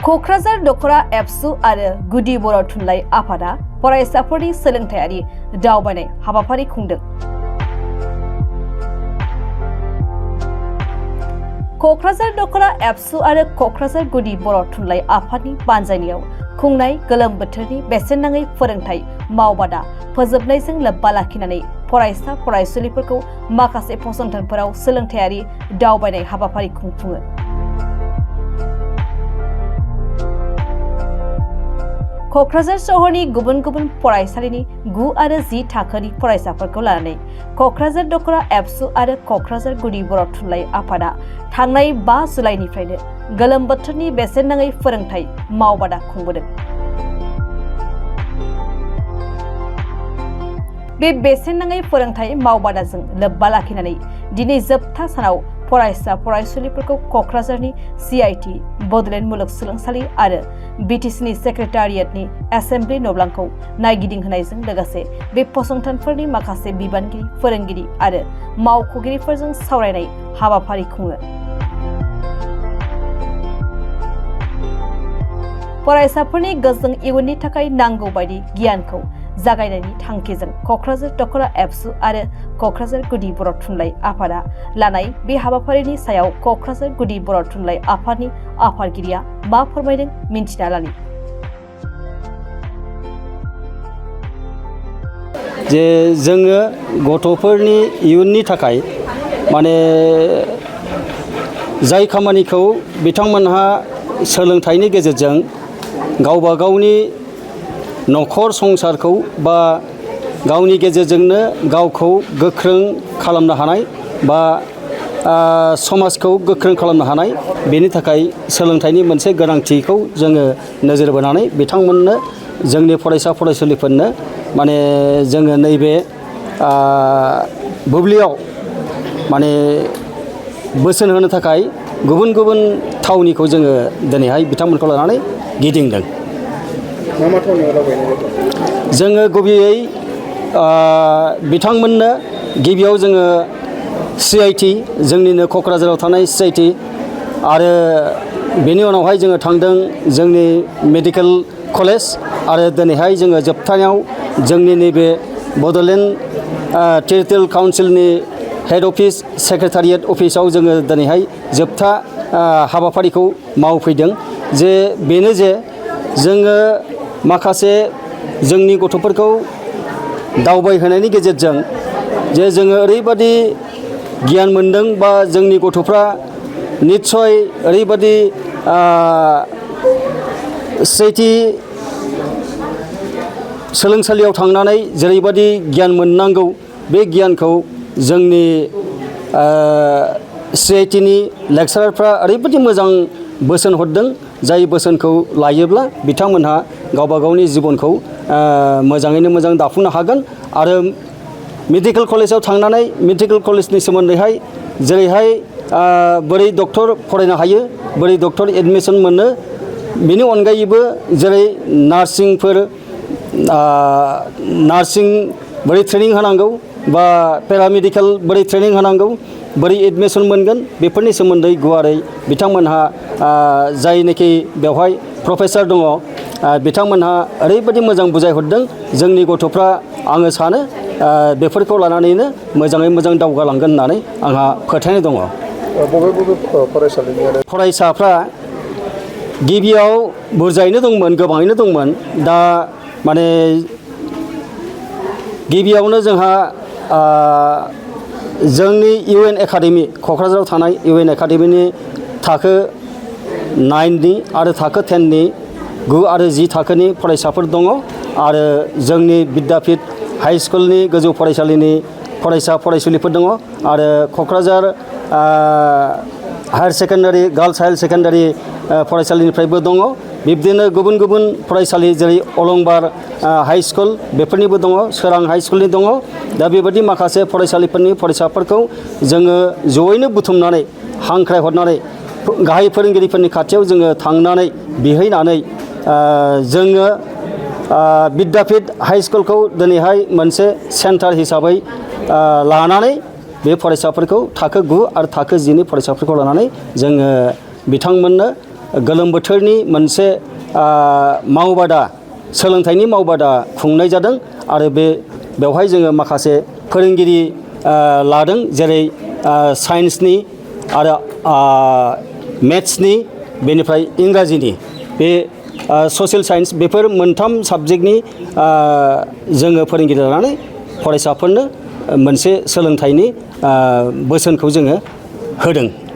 क'क्राझार दख'रा एबसु आरो गुदि बर' थुनलाइ आफादा फरायसाफोरनि सोलोंथायारि दावबायनाय हाबाफारि खुंदों। क'क्राझार दख'रा एबसु आरो क'क्राझार गुदि बर' थुनलाइ आफादनि बानजायनायाव खुंनाय गोलोम बोथोरनि बेसेन नाङै फोरोंथाय मावबादा फोजोबनायजों लोब्बा लाखिनानै फरायसा फरायसुलिफोरखौ माखासे फसंथानफोराव सोलोंथायारि दावबायनाय हाबाफारि खुंफुङो। क'क्राझार सहरनि गुबुन गुबुन फरायसालिनि 9 आरो 10 थाखोनि फरायसाफोरखौ लानानै क'क्राझार दख'रा एबसु आरो क'क्राझार गुदि बर' थुनलाइ आफादा थांनाय 5 जुलाइनिफ्रायनो गोलोम बोथोरनि बेसेन नाङै फोरोंथाय मावबादा खुंबोदों। बे बेसेन नाङै फोरोंथाय मावबादाजों लोब्बा लाखिनानै दिनै जोबथा सानाव फरायसा फरायसुलिफोरखौ क'क्राझारनि CIT बड'लेण्ड मुलुगसोलोंसालि आरो BTCनि सेक्रेटारियेटनि एसेम्बलि न'ब्लांखौ नायगिदिंहोनायजों लोगोसे बे फसंथानफोरनि माखासे बिबानगिरि फोरोंगिरि आरो मावख'गिरिफोरजों सावरायनाय हाबाफारि खुङो। फरायसाफोरनि गोजों इयुननि थाखाय नांगौ बायदि गियानखौ जागायनायनि थांखिजों क'क्राझार दख'रा एबसु आरो क'क्राझार गुदि बर' थुनलाइ आफादा लानाय बे हाबाफारिनि सायाव क'क्राझार गुदि बर' थुनलाइ आफादनि आफादगिरिया मा फोरमायदों मिन्थिना लानि। जे जोङो गथ'फोरनि इयुननि थाखाय माने जाय खामानिखौ बिथांमोनहा सोलोंथाइनि गेजेरजों गावबा गावनि न'खर संसारखौ बा गावनि गेजेरजोंनो गावखौ गोख्रों खालामनो हानाय बा समाजखौ गोख्रों खालामनो हानाय बेनि थाखाय सोलोंथाइनि मोनसे गोनांथिखौ जोङो नोजोर बोनानै बिथांमोननो जोंनि फरायसा फरायसुलिफोरनो माने जोङो नैबे बुब्लियाव माने बोसोन होनो थाखाय गुबुन गुबुन थावनिखौ जोङो दिनैहाय बिथांमोनखौ लानानै गिदिंदों। जोङो गुबैयै बिथांमोननो गिबियाव जोङो CIT जोंनिनो क'क्राझाराव थानाय CIT आरो बेनि उनावहाय जोङो थांदों जोंनि मेडिकेल कलेज आरो दिनैहाय जोङो जोबथायाव जोंनि नैबे बड'लेण्ड टेरिटरियेल काउन्सिलनि हेड अफिस सेक्रेटारियेट अफिसाव जोङो दिनैहाय जोबथा हाबाफारिखौ मावफैदों। जे बेनो जे जोङो माखासे जोंनि गथ'फोरखौ दावबायहोनायनि गेजेरजों जे जोङो ओरैबादि गियान मोनदों बा जोंनि गथ'फ्रा निस्सय ओरैबादि CIT सोलोंसालियाव थांनानै जेरैबादि गियान मोननांगौ बे गियानखौ जोंनि CITनि लेक्सारारफ्रा ओरैबादि मोजां बोसोन हरदों। जाय बोसोनखौ लायोब्ला बिथांमोनहा गावबा गावनि जिबनखौ मोजाङैनो मोजां दाफुंनो हागोन आरो मेडिकेल कलेजाव थांनानै मेडिकेल कलेजनि सोमोन्दैहाय जेरैहाय बोरै डक्टर फरायनो हायो बोरै डक्टर एडमिसन मोनो बेनि अनगायैबो जेरै नार्सिं बोरै ट्रेनिं होनांगौ बा पेरामेडिकेल बोरै ट्रेनिं होनांगौ बोरै एडमिसन मोनगोन बेफोरनि सोमोन्दै गुवारै बिथांमोनहा जायनोखि बेवहाय प्रफेसर दङ बिथांमोनहा ओरैबायदि मोजां बुजायहरदों। जोंनि गथ'फ्रा आङो सानो बेफोरखौ लानानैनो मोजाङै मोजां दावगालांगोन होननानै आंहा फोथायनाय दङ। फरायसाफ्रा गिबियाव बुरजायैनो दंमोन गोबाङैनो दंमोन। दा माने गिबियावनो जोंहा जोंनि UN एकाडेमि क'क्राझाराव थानाय UN एकाडेमिनि थाखो 9नि आरो थाखो 10नि 9 आरो 10 थाखोनि फरायसाफोर दङ आरो जोंनि बिद्यापीठ हाई स्कुलनि गोजौ फरायसालिनि फरायसा फरायसुलिफोर दङ आरो Kokrajhar higher secondary girls higher secondary फरायसालिनिफ्रायबो दङ। बिब्दिनो गुबुन गुबुन फरायसालि जेरै अलंबार हाई स्कुल बेफोरनिबो दङ सोरां हाई स्कुलनि दङ। दा बेबायदि माखासे फरायसालिफोरनि फरायसाफोरखौ जोङो जयैनो बुथुमनानै हांख्रायहरनानै गाहाय फोरोंगिरिफोरनि खाथियाव जोङो थांनानै बिहैनानै जोङो बिद्यापीठ हाई स्कुलखौ दिनैहाय मोनसे सेन्टार हिसाबै लानानै बे फरायसाफोरखौ थाखो 9 आरो थाखो 10नि फरायसाफोरखौ लानानै जोङो बिथांमोननो गोलोम बोथोरनि मोनसे मावबादा सोलोंथाइनि मावबादा खुंनाय जादों आरो बेवहाय जोङो माखासे फोरोंगिरि लादों जेरै साइन्सनि आरो मेथ्सनि बेनिफ्राय इंराजिनि बे ससियेल साइन्स बेफोर मोनथाम साबजेक्टनि जोङो फोरोंगिरि लानानै फरायसाफोरनो मोनसे सोलोंथाइनि बोसोनखौ जोङो होदों।